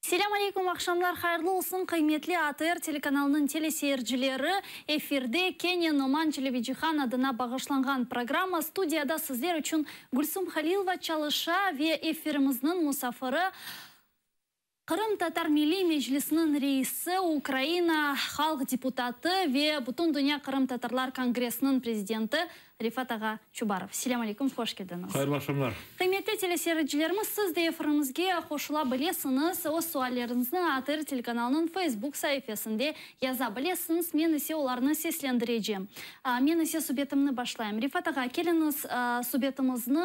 Selâm aleyküm, aqşamlar hayırlı olsun, qıymetli ATR telekanalınıñ teleseyircileri! Efirde kene Noman Çelebicihan adına bağışlanğan programma studiyada sizler içün Gülsum Halilova çalışa ve efirimizniñ musafiri, Qırımtatar Milliy Meclisiniñ reisi, Ukraina halq deputatı ve Bütündünya qırımtatarlar kongressiniñ prezidenti Refat ağa Çubarov. Selâm aleyküm, hoş keldiñiz. Hayırlı aqşamlar. Qıymetli teleseyircilerimiz, siz de efirimizge qoşula bilesiñiz. Öz sualleriñizni ATR telekanalınıñ Facebook saifesinde yaza bilesiñiz, men ise olarnı seslendirecem. Men ise subetimni başlayım. Refat ağa, keliñiz, subetimizni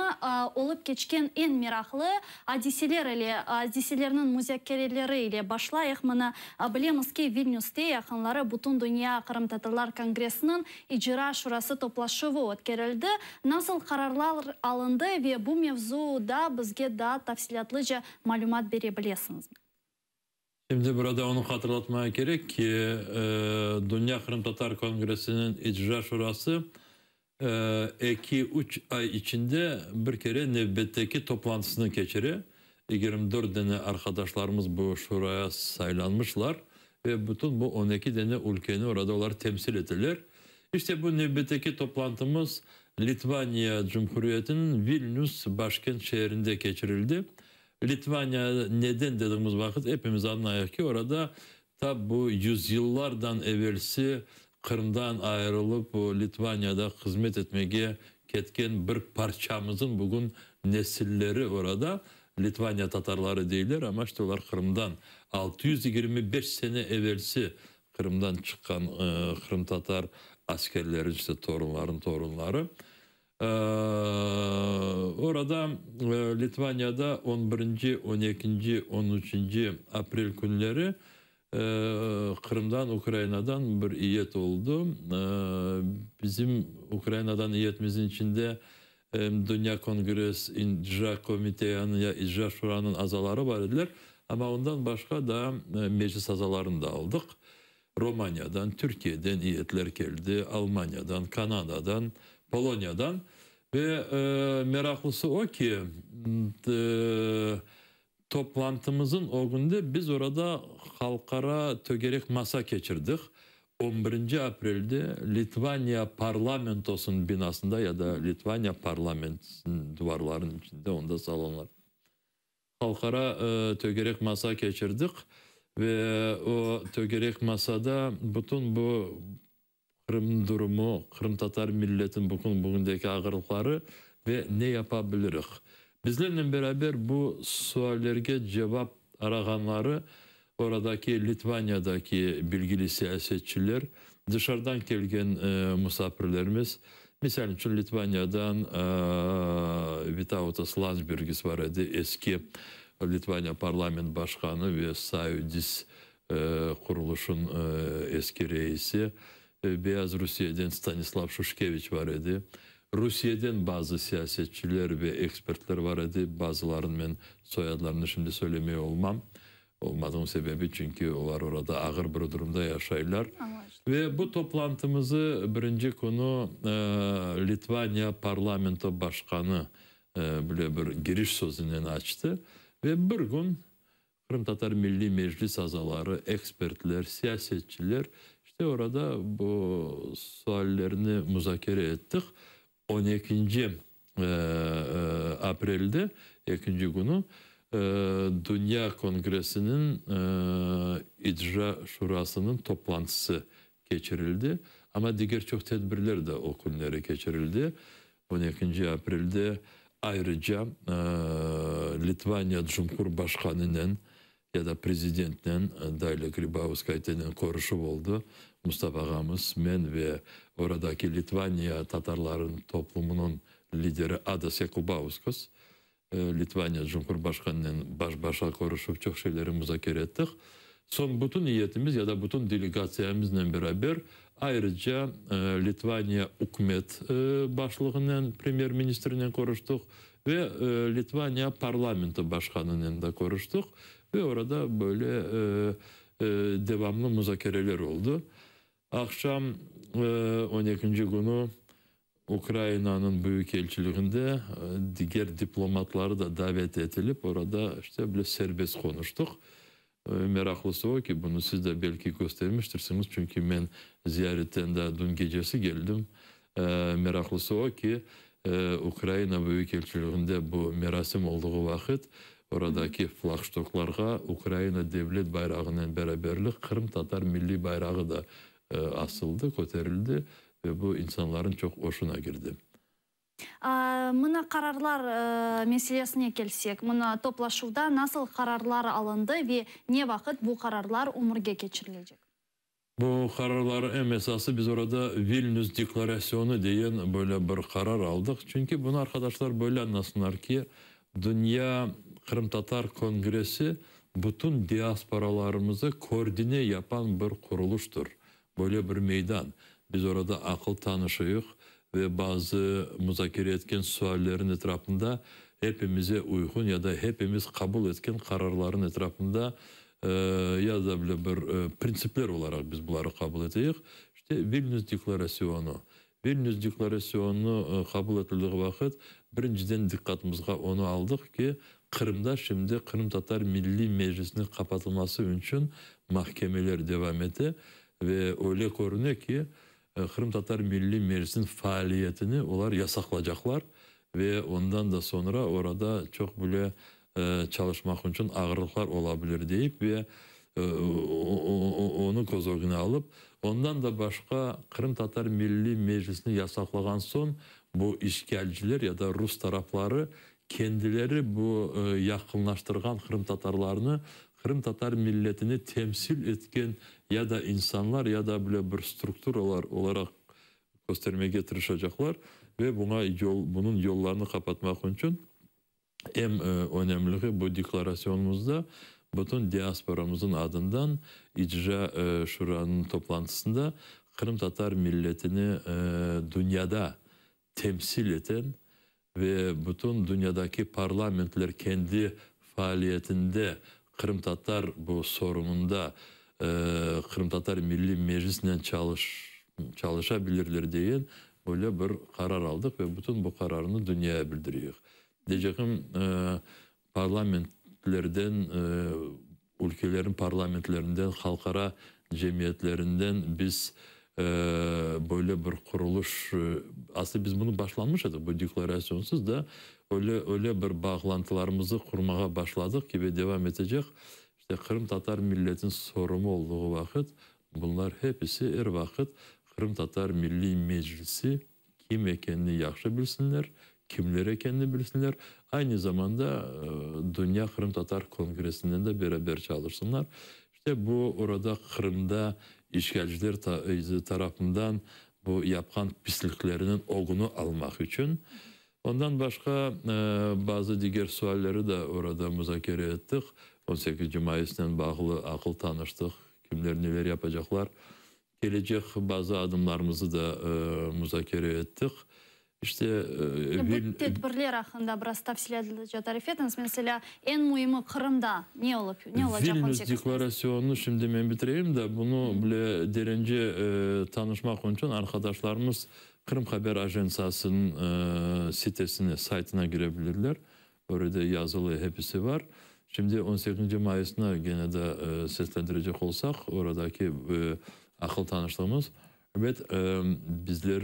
olıp keçken eñ meraqlı Adiseler ile, adiselerniñ muzakereleri ile başlayıq. Mına, bilemiz ki, Vilnüste yaqınları Bütündünya qırımtatarlar kongressiniñ icra şurası toplaşuvı ötkerildi. Nasıl qararlar alındı ve bu mevzuda bizge daa tafsilâtlıca malümat bere bilesiñizmi? Şimdi burada onı hatırlatmağa kerek ki, Dünya qırımtatar kongressiniñ icra şurası eki-üç ay içinde bir kere nevbetteki toplantısını keçire. 24 dane arqadaşlarımız bu şuraya saylanmışlar ve bütün bu 12 dane ülkeni orada olar temsil eteler. İşte bu nevbetteki toplantımız Litvaniya Cumhuriyetiniñ Vilnüs başkent şeerinde keçirildi. Litvaniya neden dediğimiz vaqıt epimiz añlayıq ki, orada tap bu yüzyıllardan evelsi Qırımdan ayırılıp Litvaniyada hızmet etmege ketken bir parçamızın bugün nesilleri orada, Litvaniya tatarları deyler, amma işte olar Qırımdan 625 sene evelsi Qırımdan çıqqan qırımtatar askerleri, işte torunların torunları. Orada, Litvaniyada on birinci, on ekinci, on üçünci aprel künleri Qırımdan, Ukrainadan bir iyet oldı. Bizim Ukrainadan iyetimizniñ içinde em Dünya Kongress İcra Komiteyanıñ ya İcra Şuranıñ azaları bar ediler, amma ondan başqa da meclis azalarını da aldıq. Romaniyadan, Türkiyeden iyetler keldi, Almaniyadan, Kanadadan, Poloniyadan. Ve meraqlısı o ki, toplantımızın ögünde biz orada halqara tögerek masa keçirdik. On birinci aprelde Litvaniya parlamentosınıñ binasında ya da Litvaniya parlamentiniñ duvarlarınıñ içinde, onda salonlar. Halqara tögerek masa keçirdik ve o tögerek masada bütün bu Qırımnıñ durumu, qırımtatar milletiniñ bugün bugündeki ağırlıqları ve ne yapa biliriq. Bizlernen beraber bu suallerge cevap arağanları oradaki Litvaniyadaki bilgili siyasetçiler, dışarıdan kelgen musafirlerimiz, misal içün Litvaniyadan Vitautas Landsbergis bar edi, eski Litvaniya parlament başqanı ve Sąjūdis qurulışın eski reisi, Beyaz Rusiyeden Stanislav Şuşkeviç bar edi, Rusiyeden bazı siyasetçiler ve ekspertler bar edi, bazıların men soyadlarını şimdi söylemey olmam. Olmadığım sebebi, çünki olar orada ağır bir durumda yaşaylar. Ve bu toplantımızı birinci künü Litvaniya parlamento başqanı böyle bir giriş sözünen açtı. Ve bir kün Qırımtatar Milliy Meclis azaları, ekspertler, siyasetçiler işte orada bu suallerni muzakere ettik. On ekinci aprelde, ekinci künü, Dünya kongressiniñ İcra şurasınıñ toplantısı keçirildi. Amma diger çoq tedbirler de o künleri keçirildi. On ekinci aprelde ayrıca Litvaniya Cumhurbaşqanınen ya da prezidentnen Dalia Gribauskaitenen körüşüv oldı. Mustafa ağamız, men ve oradaki Litvaniya tatarlarınıñ toplumınıñ lideri Adas Yakubauskas Litvaniya Cumhurbaşqanınen baş-başa körüşip çoq şeyleri muzakere ettik. Soñ bütün iyetimiz ya da bütün delegatsiyamıznen beraber ayrıca Litvaniya ükümet başlığınen, premyer-ministrinen körüştik ve Litvaniya parlamenti başqanınen de körüştik ve orada böyle devamlı muzakereler oldı. Aqşam on ekinci künü Ukrainanıñ büyükelçiliginde diger diplomatları da davet etilip, orada işte böyle serbest qonuştıq. Meraqlısı o ki, bunı siz de belki köstermiştirsiñiz, çünki men ziyaretten daa dün gecesi keldim. Meraqlısı o ki, Ukraina Büyükelçiliğinde bu merasim olduğı vaqıt oradaki flagştoklarğa Ukraina devlet bayrağınen beraberlik qırımtatar milliy bayrağı da asıldı, köterildi ve bu insanların çoq oşuna kirdi. Mına qararlar meselesine kelsek, mına toplaşuvda nasıl qararlar alındı ve ne vaqıt bu qararlar ömürge keçirilecek? Bu qararlar eñ esası biz orada Vilnüs deklarasyonı deyen böyle bir qarar aldıq. Çünki bunı arqadaşlar böyle añlasınlar ki, Dünya Qırımtatar Kongressi bütün diasporalarımızı koordine yapan bir qurulıştır. Böyle bir meydan. Biz orada aqıl tanışıyıq ve bazı muzakere etken suallerin etrafında hepimize uyğun ya da hepimiz qabul etken qararların etrafında ya da bile bir printsipler olaraq biz buları qabul eteyik. İşte Vilnüs deklarasyonı. Vilnüs deklarasyonı qabul etildiği vaqıt birinciden diqqatımızğa onı aldıq ki, Qırımda şimdi Qırımtatar Milliy Meclisiniñ qapatılması içün mahkemeler devam ete ve öyle körüne ki, Qırımtatar Milliy Meclisiniñ faaliyetini olar yasaqlacaqlar ve ondan da soñra orada çoq bile çalışmaq içün ağırlıqlar ola bilir deyip ve onı köz ögüne alıp, ondan da başqa Qırımtatar Milliy Meclisini yasaqlağan soñ bu işgalciler ya da rus tarafları kendileri bu yaqınlaştırğan qırımtatarlarnı qırımtatar milletini temsil etken ya da insanlar ya da bile bir strukturalar olaraq köstermege tırışacaqlar ve buña yol bunıñ yollarını qapatmaq içün eñ önemligi bu deklarasyonımızda bütün diasporamıznıñ adından İcra Şuranıñ toplantısında qırımtatar milletini dünyada temsil eten ve bütün dünyadaki parlamentler kendi faaliyetinde qırımtatar bu sorunında Qırımtatar Milliy Meclisinen çalış çalışa bilirler deyen böyle bir qarar aldıq ve bütün bu qararnı dünyaya bildiriyik. Deycegim, parlamentlerden, ülkelerin parlamentlerinden, halqara cemiyetlerinden biz böyle bir qurulış, aslında biz bunı başlamış edik, bu deklarasyonsız da öyle öyle bir bağlantılarımızı qurmağa başladıq ki ve devam etecek. İşte qırımtatar milletiniñ sorumı olduğı vaqıt bunlar hepisi er vaqıt Qırımtatar Milliy Meclisi kim ekenini yahşı bilsinler, kimler ekenini bilsinler, aynı zamanda Dünya Qırımtatar Kongressinen de beraber çalışsınlar. İşte bu orada Qırımda işğalciler tarafından bu yapqan pislikleriniñ ögüni almaq içün. Ondan başqa bazı diger sualleri de orada muzakere ettik. 18 mayısnen bağlı aqıl tanıştıq, kimler neler yapacaqlar. Kelecek bazı adımlarımızı da muzakere ettik. İşte, Bu tedbirler aqqında biraz tafsilâtlıca tarif etiñiz. Meselâ, eñ müimi Qırımda ne olıp, ne olacaq Vilnüs 18 mayısda? deklarasyonını şimdi men bitireyim de, bunı bile derence tanışmaq içün arqadaşlarımız Qırım Haber Ajentsiyasınıñ sitesine, saytına kire bilirler. Orada yazılı hepisi bar. Şimdi on sekizinci mayısnı gene de seslendirecek olsaq, oradaki aqıl tanışlığımız, ebet, bizler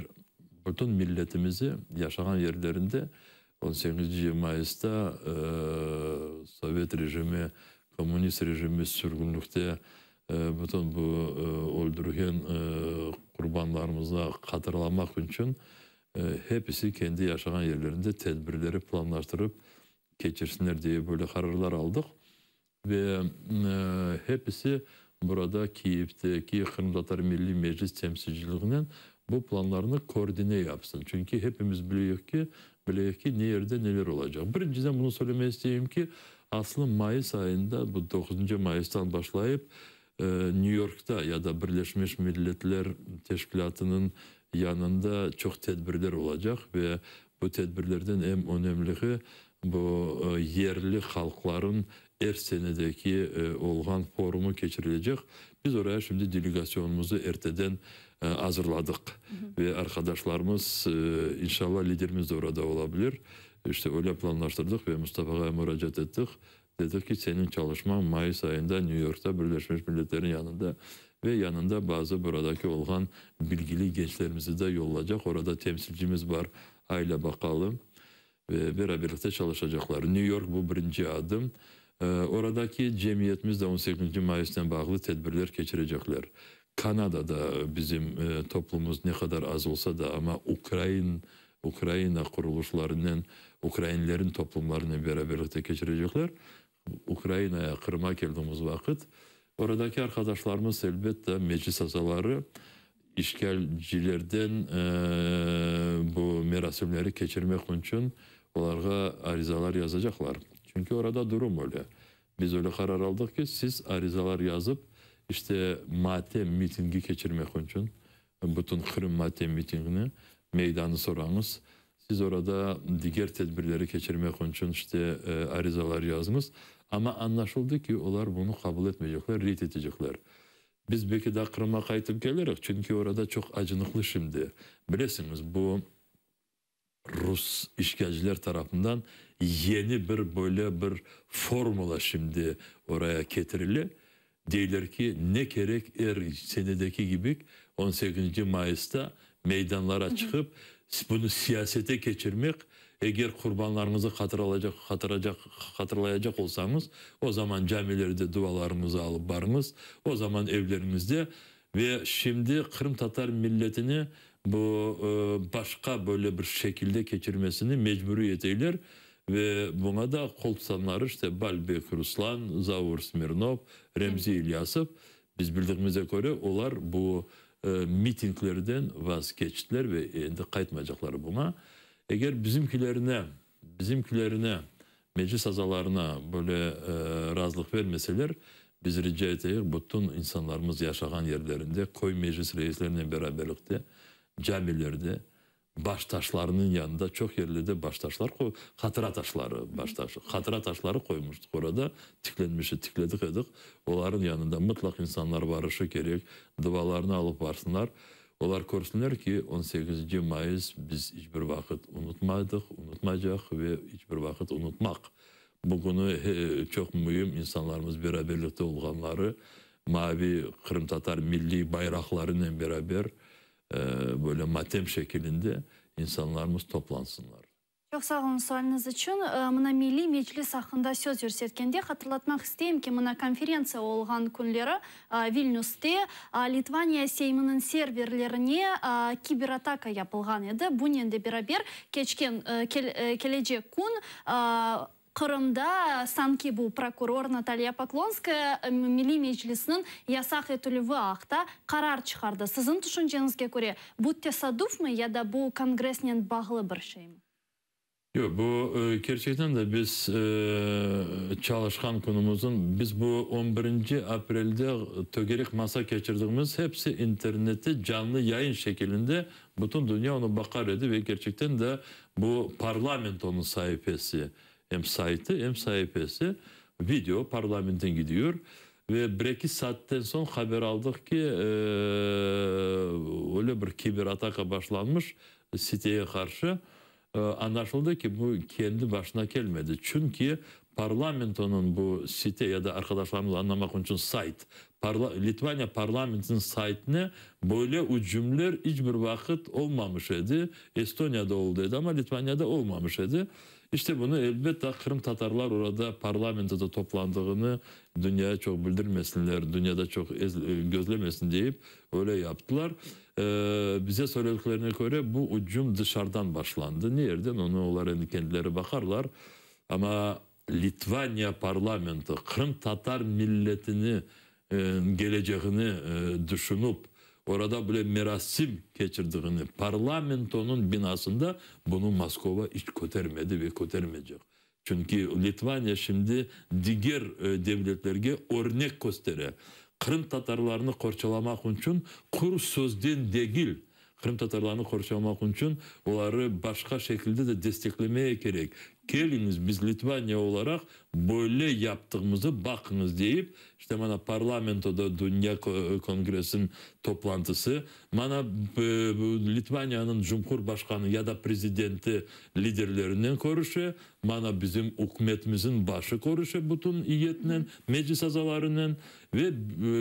bütün milletimizi yaşağan yerlerinde on sekizinci mayısta sovet rejimi, kommunist rejimi sürgünlikte bütün bu öldürgen qurbanlarımıznı hatırlamaq içün Hepisi kendi yaşağan yerlerinde tedbirleri planlaştırıp keçirsinler diye böyle qararlar aldıq. Ve hepisi burada Kiyevdeki Qırımtatar Milliy Meclis temsilciliginen bu planlarnı koordine yapsın. Çünki hepimiz bileyik ki, bileyik ki, ne yerde neler olacaq. Birinciden bunı söylemege isteyim ki, aslı mayıs ayında, bu doquzıncı mayıstan başlayıp, New Yorkta ya da Birleşmiş Milletler Teşkilâtınıñ yanında çoq tedbirler olacaq ve bu tedbirlerden eñ önemligi bu yerli halqlarıñ er senedeki olğan forumı keçirilecek. Biz oraya şimdi delegasyonımızı erteden azırladıq ve arqadaşlarımız, inşallah liderimiz de orada ola bilir, işte öyle planlaştırdıq ve Mustafa'ğa muracaat ettik. Dedik ki, seniñ çalışmañ mayıs ayında New Yorkta Birleşmiş Milletlerniñ yanında ve yanında bazı buradaki olğan bilgili gençlerimizi de yollacaq. Orada temsilcimiz bar, Ayla Baqalı ve beraberlikte çalışacaqlar. New York bu birinci adım. Oradaki cemiyetimiz de on sekizinci mayısnen bağlı tedbirler keçirecekler. Kanadada bizim toplumımız ne qadar az olsa da, amma ukrain, Ukraina qurulışlarınen, ukrainlerin toplumlarınen beraberlikte keçirecekler. Ukrainaya, Qırıma keldiğimiz vaqıt, oradaki arqadaşlarımız, elbette, meclis azaları işğalcilerden bu merasimleri keçirmek içün olarğa arizalar yazacaqlar. Çünki orada durum öyle. Biz öyle qarar aldıq ki, siz arizalar yazıp, işte, matem mitingi keçirmek içün, bütün Qırım matem mitingini meydanı sorañız, siz orada diger tedbirleri keçirmek içün, işte, arizalar yazıñız. Amma añlaşıldı ki, olar bunı qabul etmeycekler, red etecekler. Biz belki daa Qırımğa qaytıp kelirik, çünki orada çoq acınıqlı şimdi. Bilesiñiz, bu rus işğalciler tarafından yeni bir böyle bir formula şimdi oraya ketirile. Deyler ki, ne kerek er senedeki kibi 18 mayısta meydanlara çıqıp bunı siyasete keçirmek, eger qurbanlarıñızı hatırlayacaq, hatıracaq, hatırlayacaq olsañız, o zaman camilerde dualarıñızı alıp barıñız, o zaman evleriñizde ve şimdi qırımtatar milletini bu başqa böyle bir şekilde keçirmesini mecburiy eteyler ve buña da qol tutanları işte Balbek Ruslan, Zaur Smirnov, Remzi İlyasov. Biz bildigimize köre, olar bu mitinglerden vazgeçtiler ve endi qaytmaycaqlar buña. Eger bizimkilerine, bizimkilerine, meclis azalarına böyle razılıq vermeseler, biz rica eteyik, bütün insanlarımız yaşağan yerlerinde, köy meclis reislerinen beraberlikte, camilerde, baştaşlarnıñ yanında, çoq yerlerde baştaşlar, hatıra taşları, baştaş, hatıra taşları qoymuştıq orada, tiklenmişi, tikledik edik, olarnıñ yanında mıtlaq insanlar varışı kerek, dualarını alıp varsınlar, olar körsünler ki, 18 mayıs biz iç bir vaqıt unutmadıq, unutmaycaq ve iç bir vaqıt unutmaq. Bugünü çoq müim insanlarımız beraberlikte olğanları, mavi qırımtatar milliy bayraqlarınen beraber böyle matem şekilinde insanlarımız toplansınlar. Çoq sağ oluñ sualiñiz içün. Mına Milliy Meclis aqqında söz yürsetkende hatırlatmaq isteyim ki, mına konferentsiya olğan künleri Vilnüste Litvaniya Seyminiñ serverlerine kiberataka yapılğan edi. Bunen de beraber keçken kelecek kün Qırımda sanki bu prokuror Natalya Poklonskaya Milliy Meclisniñ yasaq etilüvi aqta qarar çıqardı. Siziñ tüşünceñizge köre, bu tesadufmı ya da bu kongressnen bağlı bir şeymi? Yoq, bu kerçekten de biz çalışqan künümizniñ, biz bu 11 aprelde tögerek masa keçirdigimiz, hepsi internette canlı yayın şekilinde bütün dünya onı baqar edi ve kerçekten de bu parlamentonıñ saifesi, em saytı, em saifesi, video parlamentten gidiyor ve bir-eki saatten soñ haber aldıq ki, öyle bir kiberataka başlanmış siteye qarşı. Añlaşıldı ki, bu kendi başına kelmedi. Çünki parlamentonıñ bu site ya da arqadaşlarımız añlamaq içün sayt, Litvaniya parlamentiniñ saytına böyle ücümler iç bir vaqıt olmamış edi. Estoniyada oldı edi, amma Litvaniyada olmamış edi. İşte bunı, elbette, qırımtatarlar orada parlamentoda toplandığını dünyaya çoq bildirmesinler, dünyada çoq gözlemesin deyip öyle yaptılar. Bize söylediklerine köre, bu ücüm dışarıdan başlandı. Ne yerden, onı olar endi kendileri baqarlar. Amma Litvaniya parlamenti qırımtatar milletini keleceğini düşünip, orada bile merasim keçirdiğini parlamentonıñ binasında, bunı Moskova iç kötermedi ve kötermeycek. Çünki Litvaniya şimdi diger devletlerge örnek köstere. Qırımtatarlarnı qorçalamaq içün quru sözden degil, Qırımtatarlarnı qorçalamaq içün oları başqa şekilde de desteklemeye kerek. Keliñiz, biz Litvaniya olaraq böyle yaptığımızı baqıñız deyip, işte mana parlamentoda Dünya Kongresiniñ toplantısı, mana Litvaniyanıñ Cumhurbaşqanı ya da prezidenti liderlerinen körüşe, mana bizim ükümetimizniñ başı körüşe bütün iyetnen, meclis azalarınen ve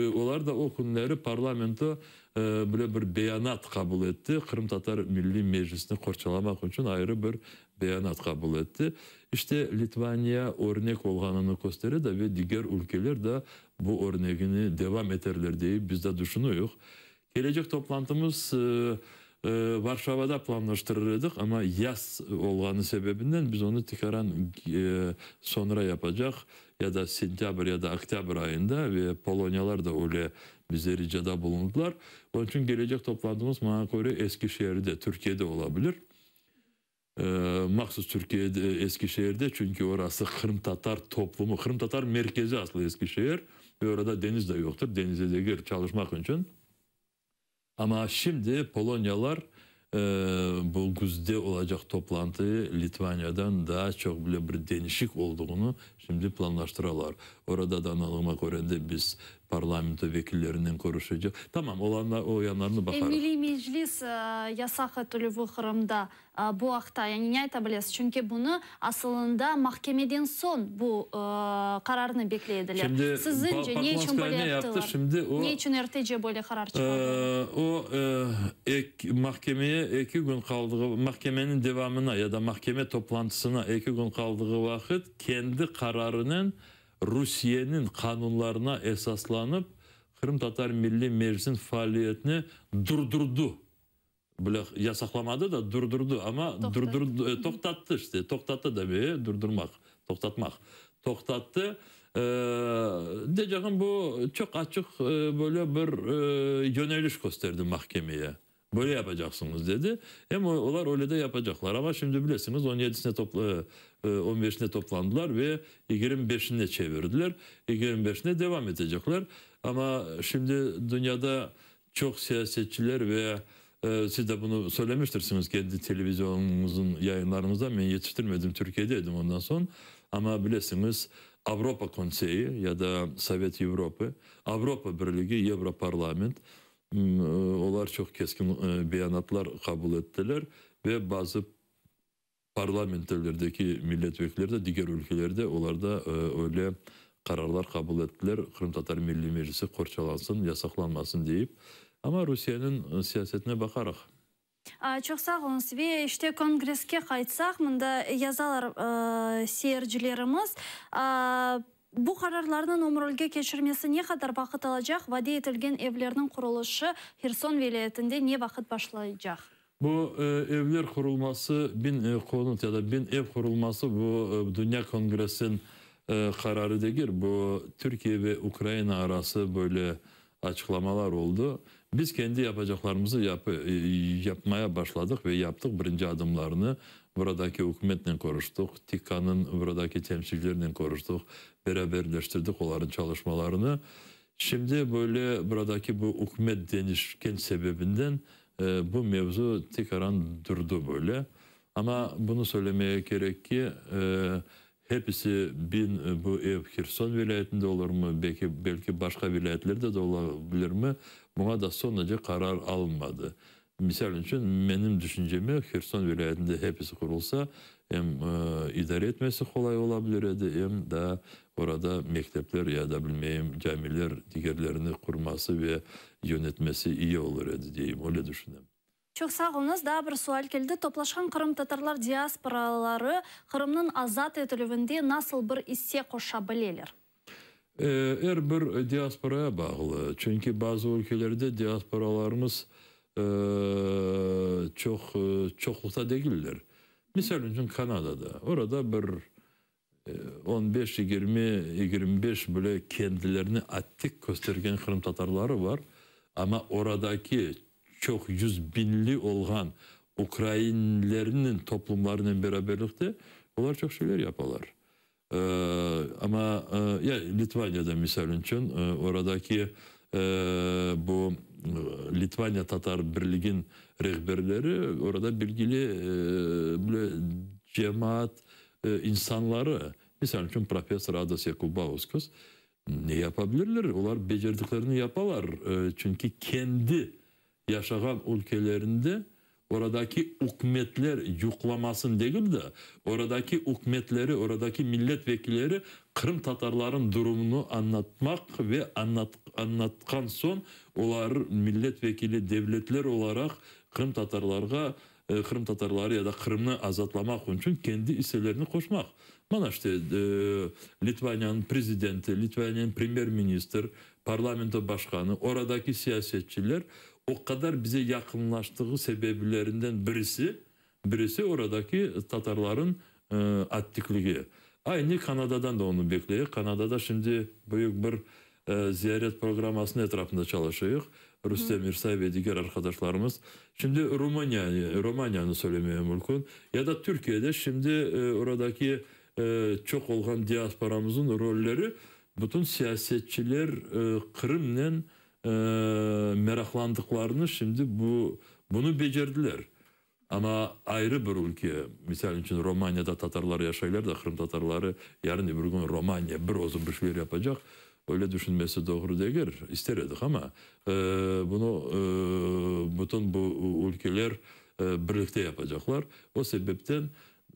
olar da o künleri parlamento böyle bir beyanat qabul etti, Qırımtatar Milliy Meclisini qorçalamaq içün ayrı bir beyanat qabul etti. İşte, Litvaniya örnek olğanını köstere de ve diger ülkeler de bu örnegini devam eterler deyip biz de düşünüyıq. Kelecek toplantımız Varşavada planlaştırır edik, amma yaz olğanı sebebinden biz onı tekaran soñra yapacaq, ya da sentâbr, ya da oktâbr ayında ve poloniyalar da öyle bize ricada bulundılar. Onıñ içün kelecek toplantımız, maña köre, Eskişehirde, Türkiyede ola bilir. Mahsus Türkiyede, Eskişehirde, çünki orası qırımtatar toplumı, qırımtatar merkezi aslı Eskişehir ve orada deñiz de yoqtır, deñize degil çalışmaq içün. Amma şimdi poloniyalar bu küzde olacaq toplantıyı Litvaniyadan daa çoq bile bir deñişik olduğını şimdi planlaştıralar. Orada da añladığıma körende biz parlamento vekillerinen körüşecek. Tamam, olanlar, o yanlarını baqarıq. Milliy Meclis yasaq etilüvi Qırımda bu aqta, yani ne ayta bilesiz? Çünki bunı asılında mahkemeden soñ bu qararnı bekley ediler. Şimdi Siziñce, ne içün Poklonskaya böyle ne yaptı? yaptılar? Şimdi o Ne içün ertece böyle qarar çıqardılar? O, mahkemeye eki kün qaldığı, mahkemeniñ devamına ya da mahkeme toplantısına eki kün qaldığı vaqıt kendi qararınen Rusiyeniñ qanunlarına esaslanıp Qırımtatar Milliy Meclisiniñ faaliyetini durdurdı. Bile yasaqlamadı da, durdurdı, amma durdurdı, toqtattı işte, toqtattı demeye, durdurmaq, toqtatmaq, toqtattı. Deycegim, bu çoq açıq böyle bir yöneliş kösterdi mahkemeye. Böyle yapacaqsıñız, dedi. Em olar öyle de yapacaqlar. Amma şimdi bilesiñiz, on yedisine topla, on beşine toplandılar ve 25-ine çevirdiler. 25-ine devam etecekler. Amma şimdi dünyada çoq siyasetçiler ve siz de bunı söylemiştirsiñiz kendi televizionıñıznıñ yayınlarıñızda, men yetiştirmedim, Türkiyede edim ondan soñ, amma bilesiñiz, Avropa Konseyi ya da Sovet Evropı, Avropa Birligi, Yevroparlament, olar çoq keskin beyanatlar qabul ettiler ve bazı parlamentlerdeki milletvekilleri de diger ülkelerde olar da öyle qararlar qabul ettiler, Qırımtatar Milliy Meclisi qorçalansın, yasaqlanmasın deyip. Amma Rusiyeniñ siyasetine baqaraq. Çoq sağ oluñız. Ve işte kongresske qaytsaq, mında yazalar seyircilerimiz, bu qararlarnıñ ömürge keçirmesi ne qadar vaqıt alacaq, vade etilgen evlerniñ qurulışı Herson vilâyetinde ne vaqıt başlaycaq? Bu evler qurulması, 1000 konut ya da 1000 ev qurulması bu Dünya Kongresiniñ qararı degil, bu Türkiye ve Ukraina arası böyle açıqlamalar oldı. Biz kendi yapacaqlarımızı yapmaya başladıq ve yaptıq birinci adımlarını. Buradaki ükümetnen körüştik, TİKAnıñ buradaki temsilcilerinen körüştik, beraberleştirdik olarnıñ çalışmalarını. Şimdi böyle buradaki bu ükümet deñişken sebebinden bu mevzu tekaran durdı böyle. Amma bunı söylemege kerek ki, hepisi 1000 bu ev Herson vilâyetinde olurmı, belki, belki başqa vilâyetlerde de ola bilirmi, buña da soñace qarar alınmadı. Misal içün, menim düşünceme, Herson vilâyetinde hepisi qurulsa, em idare etmesi qolay ola bilir edi, em da orada mektepler ya da, bilmeyim, camiler, digerlerini qurması ve yönetmesi iyi olur edi, deyim, öyle düşünem. Çoq sağ oluñız. Daa bir sual keldi. Toplaşqan qırımtatarlar diasporaları Qırımnıñ azat etilüvinde nasıl bir isse qoşa bileler? Er bir diasporaya bağlı. Çünki bazı ülkelerde diasporalarımız çoq çoqluqta degiller. Misal içün Kanadada. Orada bir on beş, yigirmi, 25 bile kendilerini attik köstergen qırımtatarları bar. Amma oradaki çoq yüz biñli olğan ukrainlerniñ toplumlarınen beraberlikte olar çoq şeyler yapalar. Amma ya Litvaniyada, misal içün, oradaki bu. Litvaniya Tatar Birligin rehberleri orada bilgili böyle cemaat insanları, misal içün professor Adas Yakubauskas, ne yapa bilirler? Olar becerdiklerini yapalar, çünki kendi yaşağan ülkelerinde oradaki ükümetler yuqlamasın degil de, oradaki ükümetleri, oradaki milletvekilleri Qırım Tatarların durumunu añlatmaq ve añlatqan soñ olar milletvekili devletler olaraq Qırım Tatarlarğa, Qırım Tatarları ya da Qırımnı azatlamaq içün kendi isselerini qoşmaq. Mana işte Litvaniyanıñ prezidenti, Litvaniyanıñ premyer-ministr, parlamento başqanı, oradaki siyasetçiler o qadar bize yaqınlaştığı sebeplerinden birisi oradaki Tatarların aktivligi. Aynı Kanadadan da onı bekleyik. Kanadada şimdi büyük bir ziyaret programmasınıñ etrafında çalışıyıq. Rustem İrsay ve diger arqadaşlarımız. Şimdi Rumıniyanı, Romaniyanı söylemeye mümkün. Ya da Türkiye'de şimdi oradaki çoq olğan diasporamızın rolleri, bütün siyasetçiler Qırımnen meraqlandıqlarını şimdi bunı becerdiler. Ama ayrı bir ülke, misal içün Romaniyada Tatarlar yaşaylar da, Qırım Tatarları yarın bir gün Romaniya bir özü bir şeyler yapacaq, öyle düşünmesi doğru degil, ister edik ama bunı bütün bu ülkeler birlikte yapacaqlar. O sebepten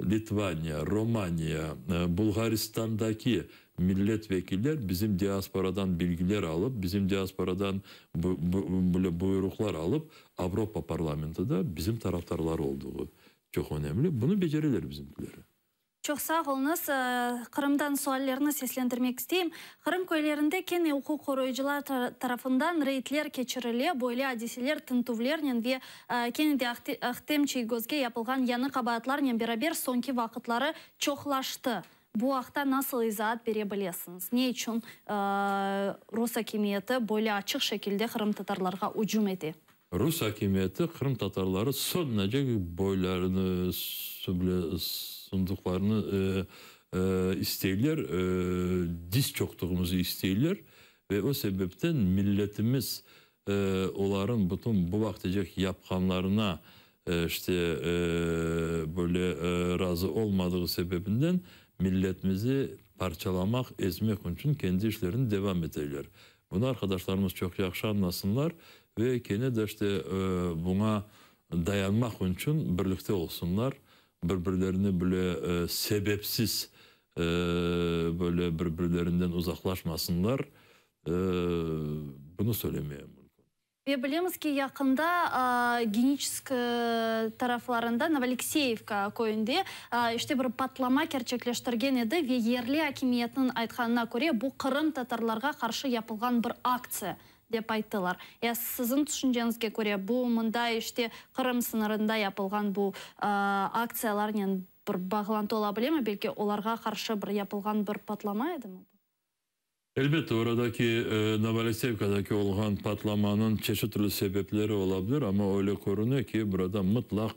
Litvaniya, Romaniya, Bulğaristandaki milletvekiller bizim diasporadan bilgiler alıp, bizim diasporadan böyle buyruqlar alıp, Avropa parlamentinde bizim taraftarlar olduğu çok önemli. Bunu becereler bizimkileri. Çoq sağ oluñız. Qırımdan suallerni seslendirmek isteyim. Qırım köylerinde kene uquq qoruyıcılar tarafından reydler keçirile. Böyle adiseler tintüvlernen ve kene de Ahtem Çiygozge yapılğan yañı qabaatlarnen beraber soñki vaqıtları çoqlaştı. Bu aqta nasıl izaat bere bilesiñiz? Ne içün Rus akimiyeti böyle açıq şekilde Qırım Tatarlarğa ücüm ete? Rus akimiyeti Qırım Tatarları soñunace boylarını sunduqlarını isteyler, diz çöktüğümüzü isteyler ve o sebepten milletimiz oların bütün bu vaqtecek yapqanlarına işte böyle razı olmadığı sebebinden milletimizi parçalamaq, ezmek içün kendi işlerini devam eteler. Bunu arkadaşlarımız çok yahşı añlasınlar ve kene de işte buña dayanmaq içün birlikte olsunlar, bir-birlerini bile sebepsiz böyle bir-birlerinden uzaqlaşmasınlar. Bunı söylemeye mümkün. Ve bilemiz ki, yaqında Geniçesk taraflarında Novoalekseyevka köyünde işte bir patlama kerçekleştirgen edi ve yerli akimiyetniñ aytqanına köre, bu Qırım Tatarlarğa qarşı yapılğan bir aktsiya dep ayttılar. Ya siziñ tüşünceñizge köre, bu mında işte Qırım sıñırında yapılğan bu aktsiyalarnen bir bağlantı ola bilemi? Belki olarğa qarşı bir yapılğan bir patlama edimi bu? Elbette, oradaki Novoalekseyevkadaki olğan patlamanıñ çeşit türlü sebepleri olabilir, amma öyle körüne ki, burada mıtlaq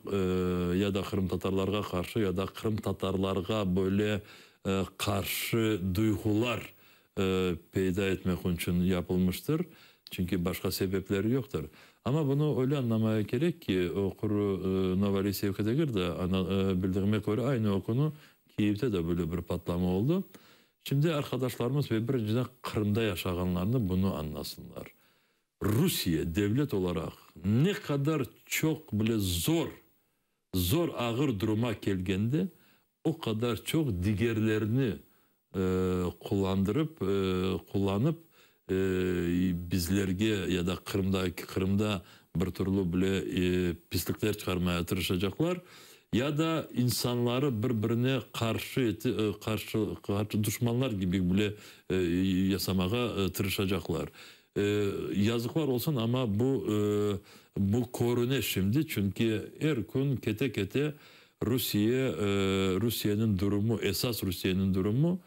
ya da qırımtatarlarğa qarşı, ya da qırımtatarlarğa böyle qarşı duyğular peyda etmek içün yapılmıştır. Çünki başqa sebepleri yoqtır. Amma bunı öyle añlamaya kerek ki, o quru Novoalekseyevka degil de, bildiğime köre, aynı o künü Kiyevde de böyle bir patlama oldı. Şimdi arkadaşlarımız ve birinciden Qırımda yaşağanlarnı bunı añlasınlar. Rusiye devlet olaraq ne qadar çoq bile zor, zor ağır duruma kelgende, o qadar çoq digerlerini qullandırıp, qullanıp bizlerge ya da Qırımda bir türlü bile pislikler çıqarmaya tırışacaqlar ya da insanları bir-birine qarşı qarşı qarşı duşmanlar kibi bile yasamağa tırışacaqlar. Yazıqlar olsun, amma bu körüne şimdi, çünki er kün kete-kete Rusiye Rusiyeniñ durumu, esas Rusiyeniñ durumu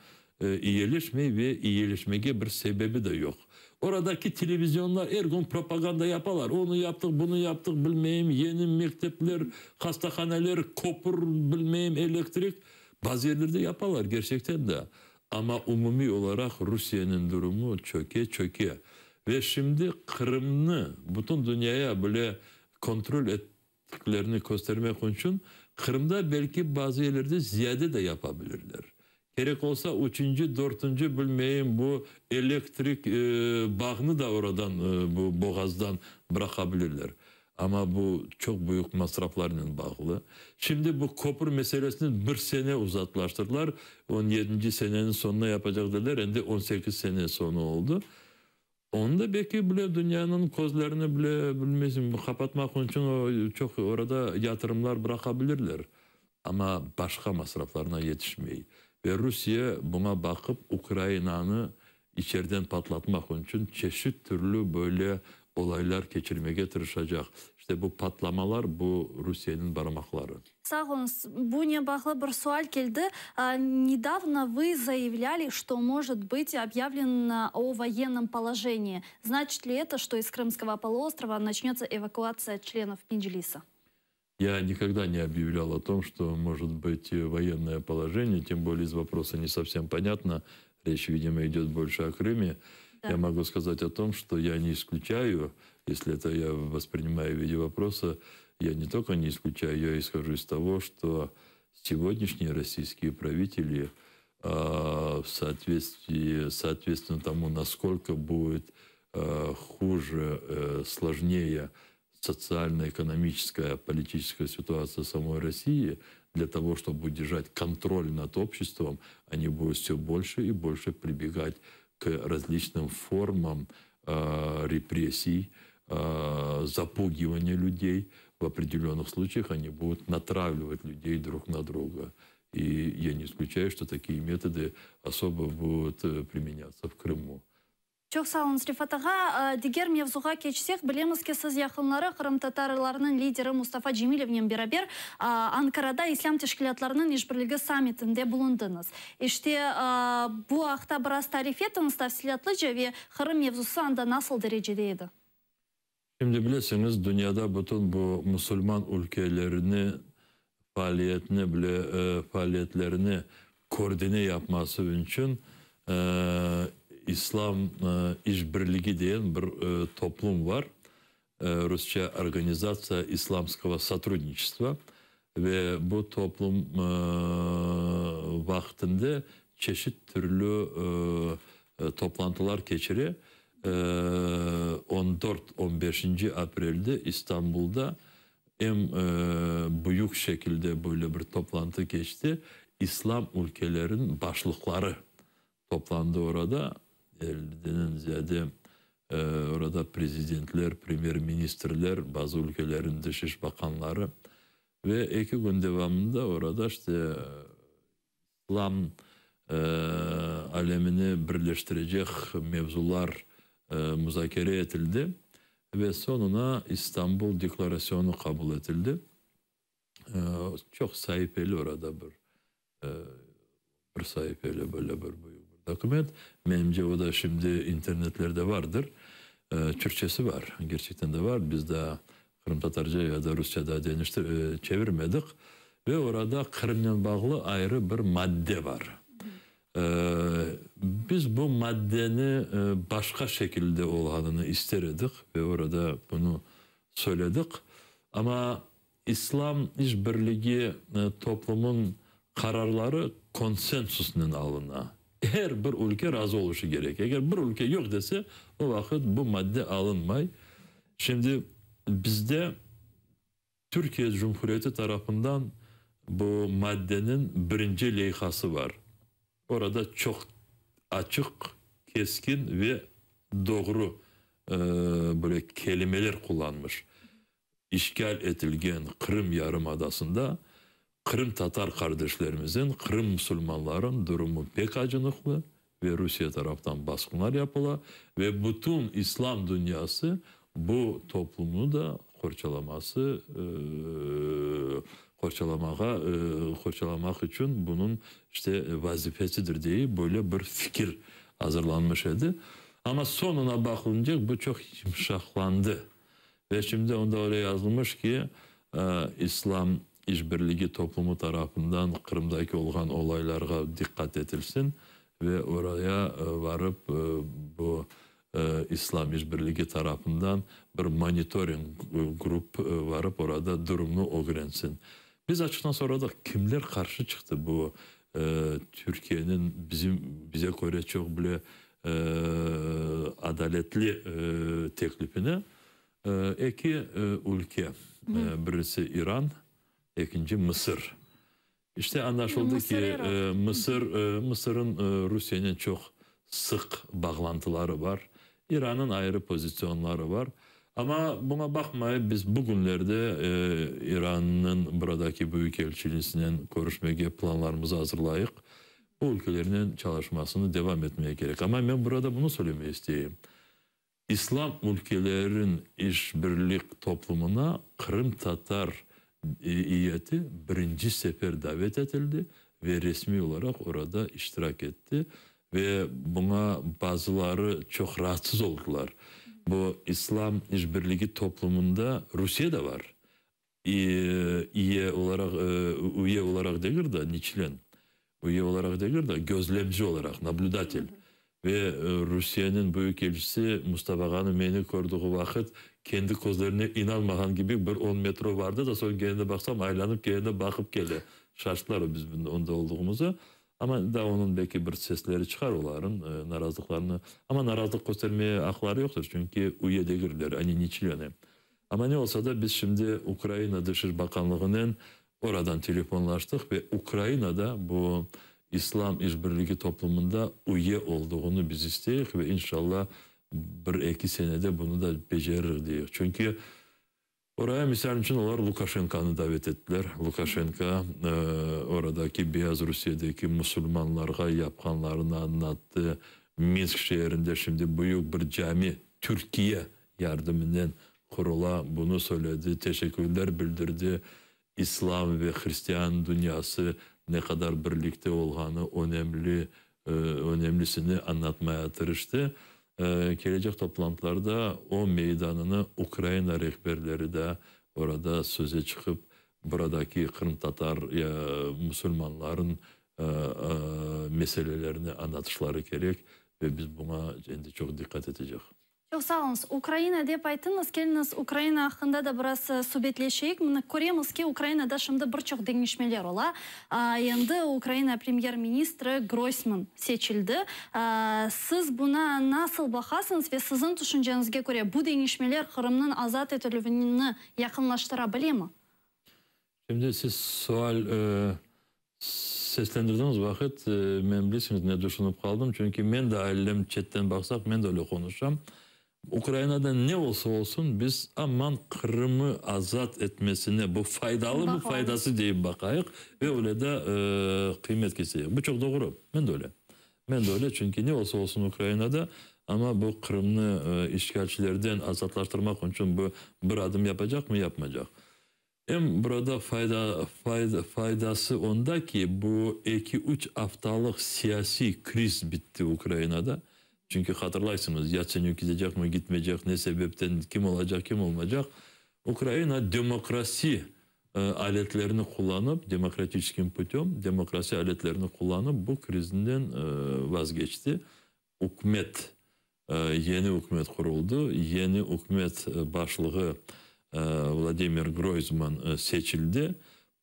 iyileşmey ve iyileşmege bir sebebi de yoq. Oradaki televizionlar er kün propaganda yapalar. Onı yaptıq, bunı yaptıq, bilmeyim, yeni mektepler, hastahaneler, köpür, bilmeyim, elektrik. Bazı yerlerde yapalar gerçekten de. Amma umumiy olaraq Rusiyeniñ durumu çöke, çöke. Ve şimdi Qırımnı bütün dünyaya böyle kontrol ettiklerini köstermek içün Qırımda belki bazı yerlerde ziyade de yapabilirler. Kerek olsa üçünci, dörtünci bilmeyim bu elektrik bağnı da oradan bu boğazdan bıraqabilirler. Amma bu çoq büyük masraflarnen bağlı. Şimdi bu köpür meselesini bir sene uzatlaştırdılar. On yedinci seneniñ soñuna yapacaq dediler, endi 18 sene soñu oldı. Onı da belki bile dünyanıñ közlerini bile bilmeysiñ qapatmaq içün o çoq orada yatırımlar bıraqabilirler. Amma başqa masraflarına yetişmey. Ve Rusiye buña baqıp Ukrainanı içeriden patlatmaq içün çeşit türlü böyle olaylar keçirmege tırışacaq. İşte bu patlamalar bu Rusiyeniñ barmaqları. Sağ oluñız. Bunen bağlı bir sual keldi. Недавно вы заявляли, что может быть объявлено о военном положении. Значит ли это, что из Крымского полуострова начнется эвакуация членов Меджлиса? Я никогда не объявлял о том, что может быть военное положение, тем более из вопроса не совсем понятно. Речь, видимо, идет больше о Крыме. Да. Я могу сказать о том, что я не исключаю, если это я воспринимаю в виде вопроса, я не только не исключаю, я исхожу из того, что сегодняшние российские правители в соответствии, соответственно тому, насколько будет хуже, сложнее социально-экономическая, политическая ситуация самой России, для того, чтобы удержать контроль над обществом, они будут все больше и больше прибегать к различным формам репрессий, запугивания людей. В определенных случаях они будут натравливать людей друг на друга. И я не исключаю, что такие методы особо будут применяться в Крыму. Çoq sağ oluñız, Refat ağa. Diger mevzuğa keçsek, bilemiz ki, siz yaqınları qırımtatarlarnıñ lideri Mustafa Cemilevnen beraber Ankarada İslâm teşkilâtlarınıñ işbirligi sammitinde bulundıñız. İşte, bu aqta biraz tarif etiñiz tafsilâtlıca ve Qırım mevzusı anda nasıl derecede edi? Şimdi bilesiñiz, dünyada bütün bu musulman ülkelerini faaliyetini bile faaliyetlerini koordine yapması içün İslam işbirligi degen bir toplum var. Rusça Организация исламского сотрудничества. Ve bu toplum vaqtında çeşit türlü toplantılar keçire. 14-15 aprelde İstanbulda em büyük şekilde böyle bir toplantı keçti. İslam ülkeleriniñ başlıqları toplandı orada. 50-den ziyade orada prezidentler, premyer-ministrler, bazı ülkelerin tış iş bakanları ve 2 kün devamında orada işte İslam alemini birleştirecek mevzular muzakere etildi ve soñuna İstanbul deklarasyonu qabul etildi. Çoq saifeli orada bir saifeli böyle bir büyük bir dokument. Menimce o da şimdi internetlerde vardır. Türkçesi var, gerçekten de var. Biz de qırımtatarca ya da rusça da deñiştir, çevirmedik. Ve orada Qırımnen bağlı ayrı bir madde var. Biz bu maddeni başqa şekilde olğanını ister edik ve orada bunı söyledik. Amma İslam işbirligi toplumunıñ qararları konsensusnen alına. Er bir ülke razı oluşı kerek. Eger bir ülke yoq dese, o vaqıt bu madde alınmay. Şimdi bizde Türkiye Cumhuriyeti tarafından bu maddeniñ birinci leyhası var. Orada çoq açıq, keskin ve doğru böyle kelimeler qullanmış. İşğal etilgen Qırım yarımadasında qırımtatar qardeşlerimizin, Qırım musulmanlarınıñ durumu pek acınıqlı ve Rusiye taraftan basqınlar yapıla ve bütün İslam dünyası bu toplumnı da qorçalaması qorçalamağa qorçalamaq içün bunıñ işte vazifesidir diye böyle bir fikir azırlanmış edi. Amma soñuna baqılınca bu çoq yımşaqlandı. Ve şimdi onda öyle yazılmış ki, İslam işbirligi toplumu tarafından Qırımdaki olğan olaylarğa diqqat etilsin ve oraya varıp bu. İslam işbirligi tarafından bir monitoring grup varıp orada durumnı ögrensin. Biz açıqtan soradıq, kimler qarşı çıqtı bu Türkiyeniñ bizim bize köre çoq bile adaletli teklifine? Eki ülke, birisi İran, ekinci Mısır. İşte añlaşıldı ki, Mısır, Mısırıñ Rusiyenen çoq sıq bağlantıları bar, İranıñ ayrı pozisyonları bar. Amma buña baqmayıp, biz bugünlerde İrannıñ buradaki büyükelçilisinen körüşmege planlarımızı azırlayıq. Bu ülkelernen çalışmasını devam etmege kerek. Amma men burada bunı söylemege isteyim. İslam ülkelerin işbirlik toplumına qırımtatar eyyeti birinci sefer davet etildi ve resmiy olaraq orada iştirak etti ve buña bazıları çoq raatsız oldılar. Bu İslam işbirligi toplumında Rusiye de bar. İye olaraq, üye olaraq degil de, ne çlen, üye olaraq degil de, gözlemci olaraq, nablüdatel. Ve Rusiyeniñ büyük elçisi Mustafa ağanı meni kördüğü vaqıt, kendi közlerine inanmağan kibi bir on metro vardı da, soñ kene de baqsam, aylanıp kene de baqıp kele. Şaştılar biz onda olduğımızı. Amma daa onıñ belki bir sesleri çıqar olarıñ, narazılıqlarını. Amma narazılıq köstermeye aqları yoqtır, çünki üye degiller, oni ne çleni. Amma ne olsa da, biz şimdi Ukraina Dış iş bakanlığınen oradan telefonlaştıq ve Ukraina da bu İslam işbirligi toplumında üye olduğını biz isteyik ve inşallah bir-eki senede bunı da becerir deyik. Çünki oraya, misal içün, olar Lukaşenkonı davet ettiler. Lukaşenko oradaki Beyazrusiyedeki musulmanlarğa yapqanlarını añlattı. Minsk şeerinde şimdi büyük bir cami, Türkiye yardımınen qurula, bunı söyledi, teşekkürler bildirdi, İslam ve hristian dünyası ne qadar birlikte olğanı önemli, önemlisini añlatmaya tırıştı. Kelecek toplantılarda o meydanını Ukraina rehberleri de orada söze çıqıp, buradaki qırımtatar musulmanların meselelerini añlatışları kerek ve biz buña endi çoq diqqat etecek. Çoq sağ oluñız. Ukraina dep ayttıñız, keliñiz Ukraina aqqında da biraz subetleşeyik. Mına köremiz ki, Ukrainada şimdi bir çoq deñişmeler ola. Endi Ukraina premyer-ministri Groysman seçildi. Siz buña nasıl baqasıñız ve siziñ tüşünceñizge köre bu deñişmeler Qırımnıñ azat etilüvini yaqınlaştıra bilemi? Şimdi siz sual seslendirdiñiz vaqıt, men bilesiñiz ne düşünip qaldım, çünki men de ailem çetten baqsaq, men de öyle qonuşam. Ukrainada ne olsa olsun, biz aman Qırımı azat etmesine bu faydalımı, faydasız deyip baqayıq ve öyle de qıymet keseyik. Bu çoq doğru, men de öyle. Men de öyle, çünki ne olsa olsun Ukrainada, amma bu Qırımnı işğalcilerden azatlaştırmaq içün bu bir adım yapacaqmı, yapmaycaq. Em burada fayda, fayda, faydası onda ki, bu eki-üç aftalıq siyasiy kriz bitti Ukrainada. Çünki hatırlaysıñız, Yatsenük gidecekmi, gitmeycek, ne sebepten, kim olacaq, kim olmaycaq. Ukraina demokrasi aletlerini qullanıp, demokratiçeskim putüm, demokrasi aletlerini qullanıp bu krizinden vazgeçti. Ükümet, yeni ükümet quruldı. Yeni ükümet başlığı Vladimir Groysman seçildi.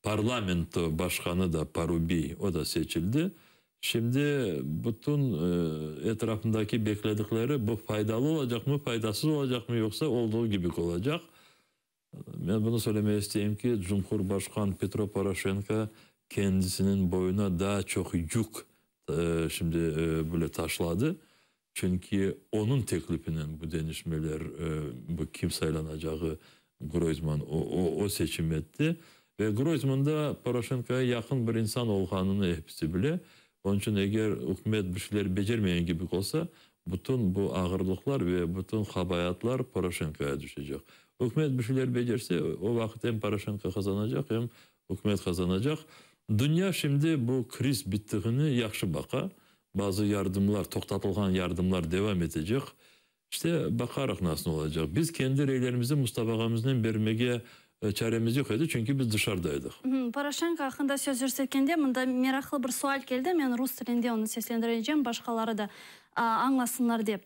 Parlamento başqanı da Parubiy, o da seçildi. Şimdi bütün etrafındaki bekledikleri bu faydalı olacaqmı, faydasız olacaqmı, yoqsa olduğu kibi olacaq. Men bunı söylemege isteyim ki, Cumhurbaşqan Petro Poroşenko kendisiniñ boyuna daa çoq yük şimdi böyle taşladı. Çünki onıñ teklifinen bu deñişmeler, bu kim saylanacağı Groysman o seçim etti. Ve Groysman da Poroşenkoya yaqın bir insan olğanını episi bile. Onıñ içün eger ükümet bir şeyler becermegen kibi olsa, bütün bu ağırlıqlar ve bütün qabaatlar Poroşenkoya düşecek. Ükümet bir şeyler becerse, o vaqıt em Poroşenko qazanacaq, em ükümet qazanacaq. Dünya şimdi bu kriz bittiğini yahşı baqa. Bazı yardımlar, toqtatılğan yardımlar devam etecek. İşte, baqarıq nasıl olacaq. Biz kendi reylerimizni Mustafa ağamıznen bermege çaremiz yoq edi, çünki biz dışarıda edik. Poroşenko aqqında söz yürsetkende, mında meraqlı bir sual keldi, men rus tilinde onı seslendirecem, başqaları da. Añlasınlar dep.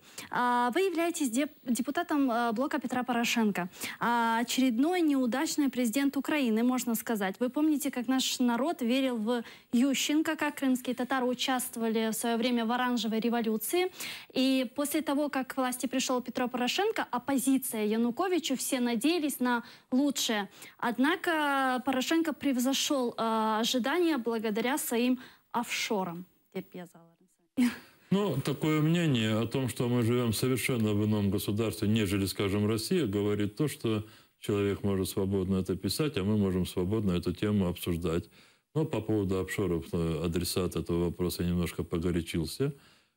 Вы являетесь депутатом блока Петра Порошенко. Очередной неудачный президент Украины, можно сказать. Вы помните, как наш народ верил в Ющенко, как крымские татары участвовали в свое время в оранжевой революции. И после того, как к власти пришел Петро Порошенко, оппозиция Януковичу, все надеялись на лучшее. Однако Порошенко превзошел ожидания благодаря своим офшорам. Dep yazalar. Ну, такое мнение о том, что мы живем совершенно в ином государстве, нежели, скажем, Россия, говорит то, что человек может свободно это писать, а мы можем свободно эту тему обсуждать. Но по поводу офшоров адресат этого вопроса немножко погорячился.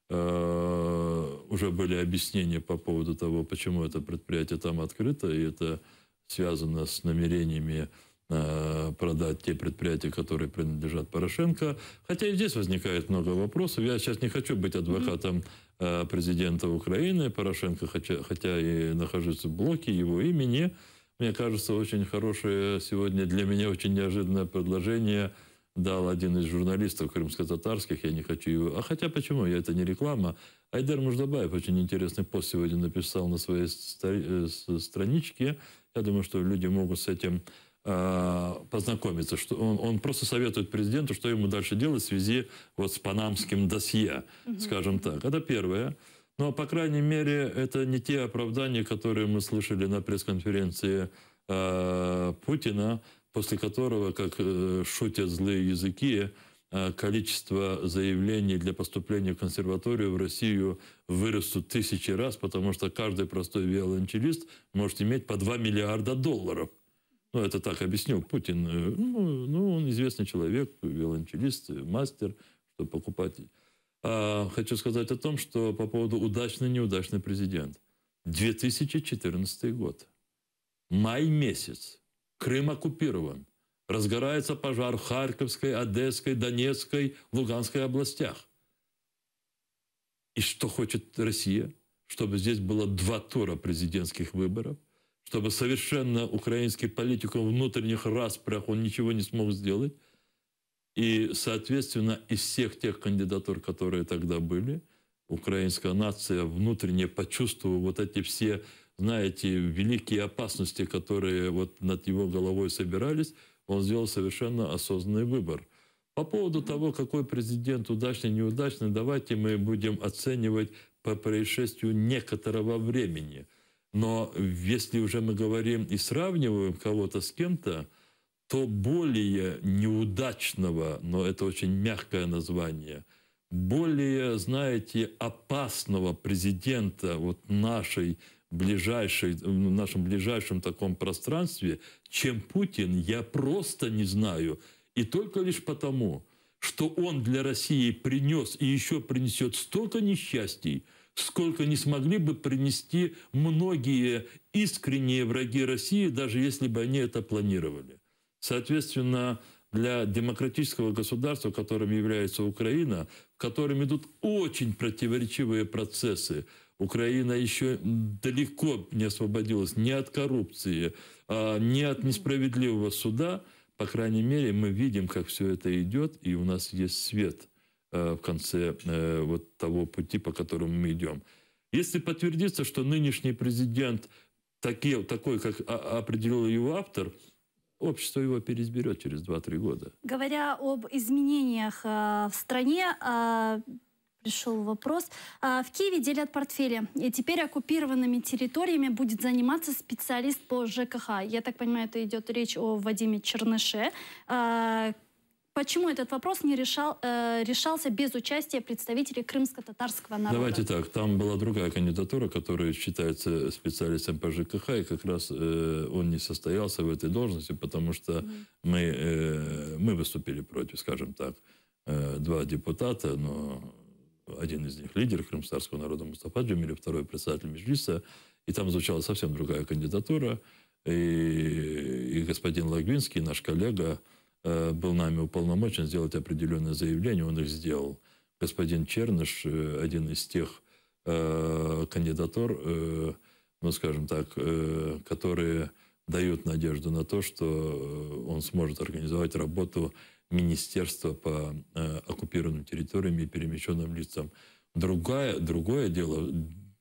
Уже были объяснения по поводу того, почему это предприятие там открыто, и это связано с намерениями продать те предприятия, которые принадлежат Порошенко. Хотя и здесь возникает много вопросов. Я сейчас не хочу быть адвокатом президента Украины Порошенко, хотя и нахожусь в блоке его имени. Мне кажется, очень хорошее сегодня для меня очень неожиданное предложение дал один из журналистов крымско-татарских, я не хочу его... А хотя почему? Я это не реклама. Айдер Муждабаев очень интересный пост сегодня написал на своей страничке. Я думаю, что люди могут с этим познакомиться. Что он просто советует президенту, что ему дальше делать в связи вот с панамским досье, скажем так. Это первое. Но, по крайней мере, это не те оправдания, которые мы слышали на пресс-конференции Путина, после которого, как шутят злые языки, количество заявлений для поступления в консерваторию в Россию вырастут тысячи раз, потому что каждый простой виолончелист может иметь по 2 миллиарда долларов. Ну, это так объяснил Путин. Ну, он известный человек, виолончелист, мастер, чтобы покупать. Хочу сказать о том, что по поводу удачный-неудачный президент. 2014 год. Май месяц. Крым оккупирован. Разгорается пожар в Харьковской, Одесской, Донецкой, Луганской областях. И что хочет Россия? Чтобы здесь было 2 тура президентских выборов, чтобы совершенно украинский политик внутренних распрях он ничего не смог сделать. И, соответственно, из всех тех кандидатур, которые тогда были, украинская нация внутренне почувствовала вот эти все, знаете, великие опасности, которые вот над его головой собирались, он сделал совершенно осознанный выбор. По поводу того, какой президент удачный, неудачный, давайте мы будем оценивать по происшествию некоторого времени. Но если уже мы говорим и сравниваем кого-то с кем-то, то более неудачного, но это очень мягкое название, более, знаете, опасного президента вот нашей ближайшей, в нашем ближайшем таком пространстве, чем Путин, я просто не знаю. И только лишь потому, что он для России принес и еще принесет столько несчастий, сколько не смогли бы принести многие искренние враги России, даже если бы они это планировали. Соответственно, для демократического государства, которым является Украина, в котором идут очень противоречивые процессы, Украина еще далеко не освободилась ни от коррупции, ни от несправедливого суда. По крайней мере, мы видим, как все это идет, и у нас есть свет в конце вот того пути, по которому мы идем. Если подтвердится, что нынешний президент такой, как определил его автор, общество его переизберет через 2-3 года. Говоря об изменениях в стране, пришел вопрос. В Киеве делят портфели. И теперь оккупированными территориями будет заниматься специалист по ЖКХ. Я так понимаю, это идет речь о Вадиме Черныше. Почему этот вопрос не решался без участия представителей крымско-татарского народа? Давайте так, там была другая кандидатура, которая считается специалистом по ЖКХ, и как раз он не состоялся в этой должности, потому что мы выступили против, скажем так, 2 депутата, но один из них лидер крымско-татарского народа Мустафа Джемилев, второй председатель Меджлиса, и там звучала совсем другая кандидатура, и господин Логвинский, наш коллега, был нами уполномочен сделать определенное заявление, он их сделал. Господин Черныш, один из тех кандидатур, ну, скажем так, которые дают надежду на то, что он сможет организовать работу министерства по оккупированным территориям и перемещенным лицам. Другая, другое дело,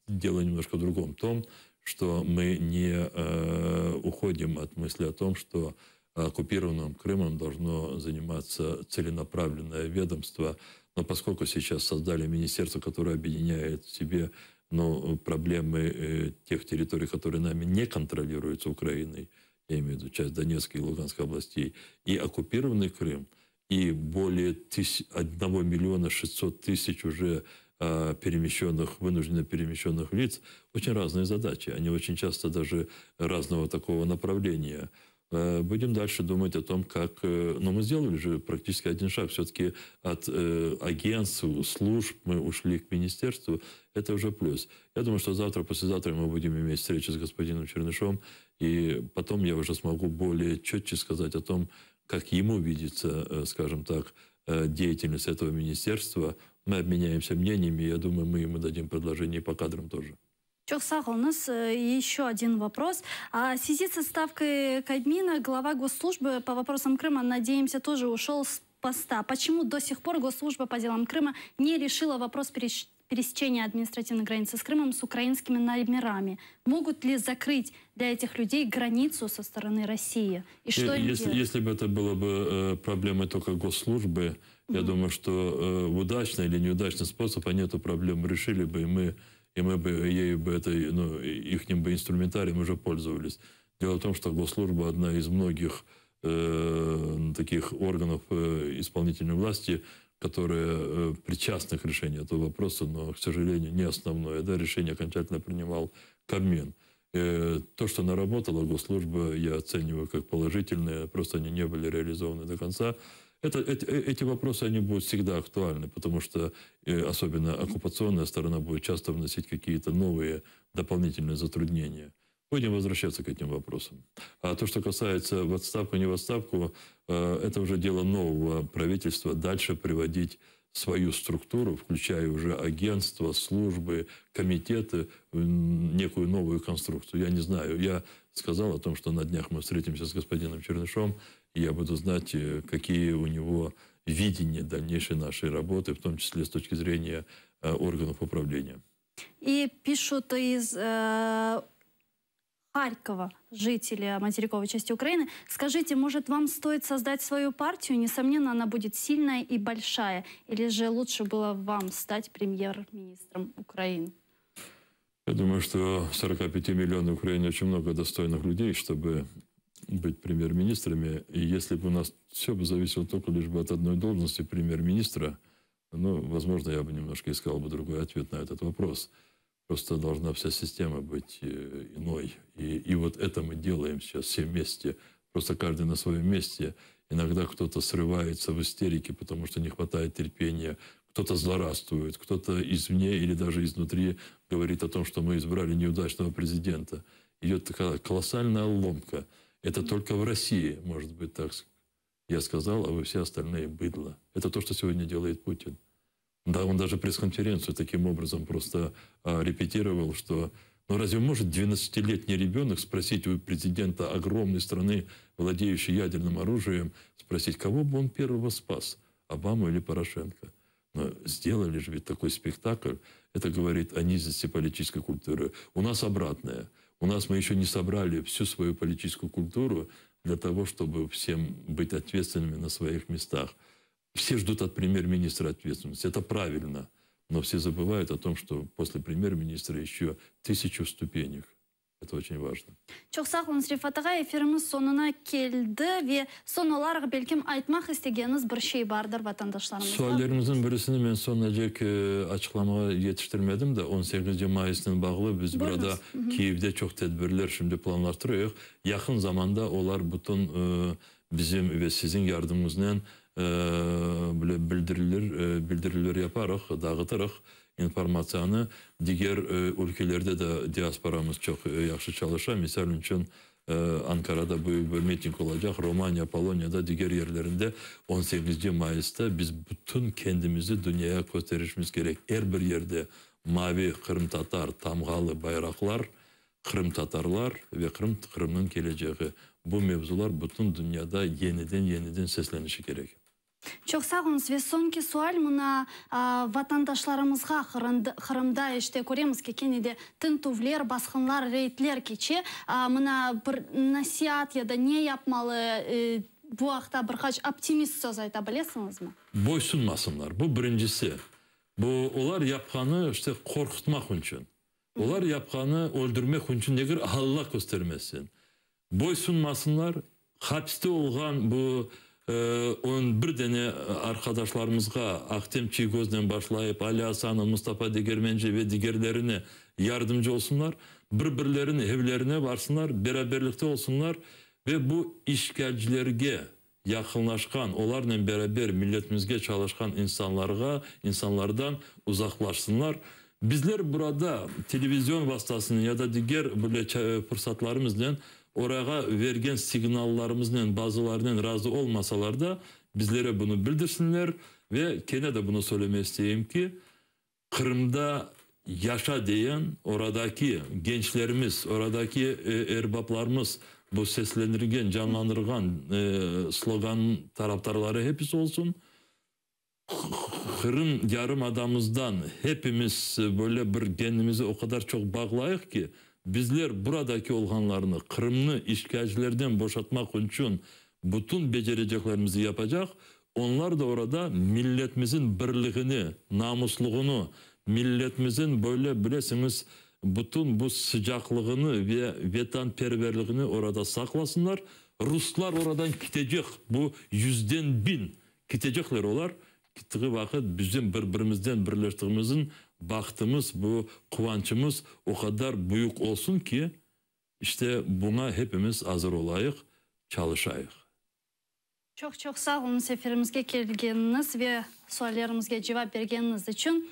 дело немножко в другом, в том, что мы не э, уходим от мысли о том, что оккупированным Крымом должно заниматься целенаправленное ведомство. Но поскольку сейчас создали министерство, которое объединяет в себе ну, проблемы э, тех территорий, которые нами не контролируются Украиной, я имею в виду часть Донецкой и Луганской областей, и оккупированный Крым, и более 1 миллиона 600 тысяч уже э, перемещенных, вынужденно перемещенных лиц, очень разные задачи. Они очень часто даже разного такого направления. Э, будем дальше думать о том, как... Э, но мы сделали же практически один шаг. Все-таки от э, агентств, служб мы ушли к министерству. Это уже плюс. Я думаю, что завтра, послезавтра мы будем иметь встречу с господином Чернышом. И потом я уже смогу более четче сказать о том, как ему видится, скажем так, деятельность этого министерства. Мы обменяемся мнениями, я думаю, мы ему дадим предложение по кадрам тоже. Çoq sağ oluñız. Еще один вопрос. А в связи с отставкой Кабмина глава госслужбы по вопросам Крыма, надеемся, тоже ушел с поста. Почему до сих пор госслужба по делам Крыма не решила вопрос пересечения административной границы с Крымом с украинскими номерами? Могут ли закрыть для этих людей границу со стороны России? И что им если, делать? Если бы это было бы э, проблемой только госслужбы, я думаю, что э, в удачный или неудачный способ они эту проблему решили бы, и мы бы ею бы этой, ну, ихним бы инструментарием уже пользовались. Дело в том, что госслужба одна из многих э, таких органов э, исполнительной власти, которые э, причастны к решению этого вопроса, но, к сожалению, не основное. Да, решение окончательно принимал Кабмин. То, что наработала госслужба, я оцениваю как положительное, просто они не были реализованы до конца. Это, эти вопросы, они будут всегда актуальны, потому что особенно оккупационная сторона будет часто вносить какие-то новые дополнительные затруднения. Будем возвращаться к этим вопросам. А то, что касается в отставку, не в отставку, это уже дело нового правительства дальше приводить свою структуру, включая уже агентства, службы, комитеты, в некую новую конструкцию. Я не знаю. Я сказал о том, что на днях мы встретимся с господином Чернышом, и я буду знать, какие у него видения дальнейшей нашей работы, в том числе с точки зрения органов управления. И пишут из Харькова, жители материковой части Украины. Скажите, может, вам стоит создать свою партию? Несомненно, она будет сильная и большая. Или же лучше было вам стать премьер-министром Украины? Я думаю, что 45 миллионов в Украине очень много достойных людей, чтобы быть премьер-министрами. И если бы у нас все бы зависело только лишь бы от одной должности премьер-министра, ну, возможно, я бы немножко искал бы другой ответ на этот вопрос. Просто должна вся система быть иной. И вот это мы делаем сейчас все вместе. Просто каждый на своем месте. Иногда кто-то срывается в истерике, потому что не хватает терпения. Кто-то злорадствует, кто-то извне или даже изнутри говорит о том, что мы избрали неудачного президента. Идет такая колоссальная ломка. Это только в России может быть так. Я сказал, а вы все остальные быдло. Это то, что сегодня делает Путин. Да, он даже пресс-конференцию таким образом просто репетировал, что... Ну разве может 12-летний ребенок спросить у президента огромной страны, владеющей ядерным оружием, спросить, кого бы он первого спас, Обаму или Порошенко? Но сделали же ведь такой спектакль. Это говорит о низости политической культуры. У нас обратное. У нас мы еще не собрали всю свою политическую культуру для того, чтобы всем быть ответственными на своих местах. Все ждут от премьер-министра ответственности. Это правильно. Но все забывают о том, что после премьер-министра еще тысячу ступенек. Это очень важно. Çoq sağ oluñız, Refat ağa, efirimiz soñuna keldi ve soñ olaraq belkim aytmaq istegeniñiz bir şey bardır vatandaşlarımızğa. Sualleriñizniñ birisini men soñunacek açıqlamağa yetiştirmedim de 18 mayısnen bağlı biz Buyuruñız. burada Kiyevde çoq tedbirler şimdi planlaştırıyoruz. Yaqın zamanda olar bütün bizim ve siziñ yardımıñıznen böyle bildirilir, bildiriler yaparıq, dağıtırıq informatsiyanı. Diger ülkelerde de diasporamız çoq yahşı çalışa. Misal içün Ankarada büyük bir miting olacaq. Romaniya, Poloniyada, diger yerlerinde 18 mayısta biz bütün kendimizni dünyaya kösterişimiz kerek. Er bir yerde mavi qırımtatar tamğalı bayraqlar, qırımtatarlar ve Qırım Qırımnıñ kelecegi. Bu mevzular bütün dünyada yeniden yeniden seslenişi kerek. Çoq sağ oluñız. Ve soñki sual mına, vatandaşlarımızğa Qırımda işte köremiz ki, kene de tintüvler, basqınlar, reydler keçe. Mına bir nasiat ya da ne yapmalı, bu aqta bir qaç optimist söz ayta bilesiñizmi? Boysunmasınlar. Bu birincisi. Bu olar yapqanı işte qorqutmaq içün. Olar yapqanı öldürmek içün degil, Alla köstermesin. Boysunmasınlar, hapiste olğan bu on bir dane arqadaşlarımızğa, Ahtem Çiygoznen başlayıp, Ali Asanov, Mustafa Degermenci ve digerlerine yardımcı olsunlar, bir-birleriniñ evlerine barsınlar, beraberlikte olsunlar ve bu işgalcilerge yaqınlaşqan, olarnen beraber milletimizge çalışqan insanlarğa, insanlardan uzaqlaşsınlar. Bizler burada televizion vastasınen ya da diger böyle fırsatlarımıznen orağa vergen signallarımıznen bazılarınen razı olmasalar da, bizlere bunı bildirsinler ve kene de bunı söylemek isteyim ki, Qırımda yaşa deyen oradaki gençlerimiz, oradaki erbaplarımız bu seslendirgen, canlandırğan slogan tarafdarları hepisi olsun. Qırım yarımadamızdan hepimiz böyle bir kendimizi o qadar çoq bağlayıq ki, bizler buradaki olğanlarnı, Qırımnı işgalcilerden boşatmaq içün bütün becereceklerimizi yapacaq, onlar da orada milletimizin birligini, namuslığını, milletimizin böyle, bilesiñiz, bütün bu sıcaqlığını ve vetanperverligini orada saqlasınlar. Ruslar oradan ketecek, bu 1000% ketecekler olar. Kettiği vaqıt bizim bir-birimizden birleştiğimizin bahtımız, bu quvançımız o qadar büyük olsun ki, işte buña hepimiz azır olayıq, çalışayıq. Çoq çoq sağ oluñız efirimizge kelgeniñiz ve suallerimizge cevap bergeniñiz içün.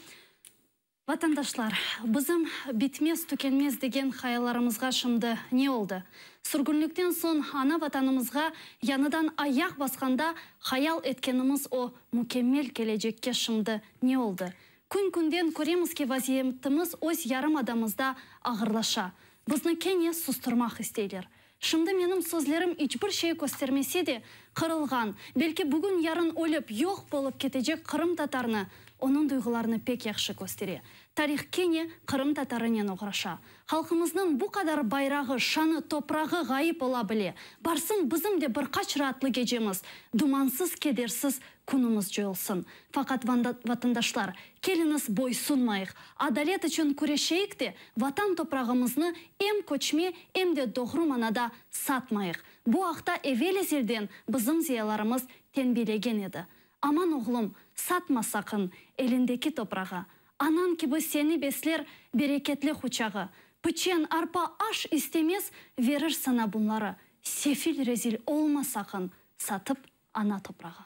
Vatandaşlar, bizim bitmez tükenmez degen hayallarımızğa şimdi ne oldı? Sürgünlikten soñ ana vatanımızğa yañıdan ayaq basqanda hayal etkenimiz o mükemmel kelecekke şimdi ne oldı? Kün künden köremiz ki, vaziyetimiz öz yarımadamızda ağırlaşa. Bizni kene sustırmaq isteyler. Şimdi menim sözlerim iç bir şey köstermese de, qırılğan, belki bugün-yarın ölip, yoq bolıp ketecek qırımtatarnı, onıñ duyğularını pek yahşı köstere. Tarih kene qırımtatarınen oğraşa. Halqımıznıñ bu qadar bayrağı, şanı, toprağı ğayıp ola bile. Barsın bizim de bir qaç raatlı gecemiz, dumansız, kedersiz künümiz coyulsın. Faqat, vatandaşlar, keliñiz boysunmayıq, adalet içün küreşeyik de, vatan toprağımıznı em köçme, em de doğru manada satmayıq. Bu aqta evel-ezelden bizim ziyalarımız tenbilegen edi. Aman, oğlum, satma saqın elindeki toprağı. Anañ kibi seni besler bereketli quçağı. Piçen, arpa, aş istemez, verir saña bunları. Sefil-rezil olma saqın, satıp ana toprağı.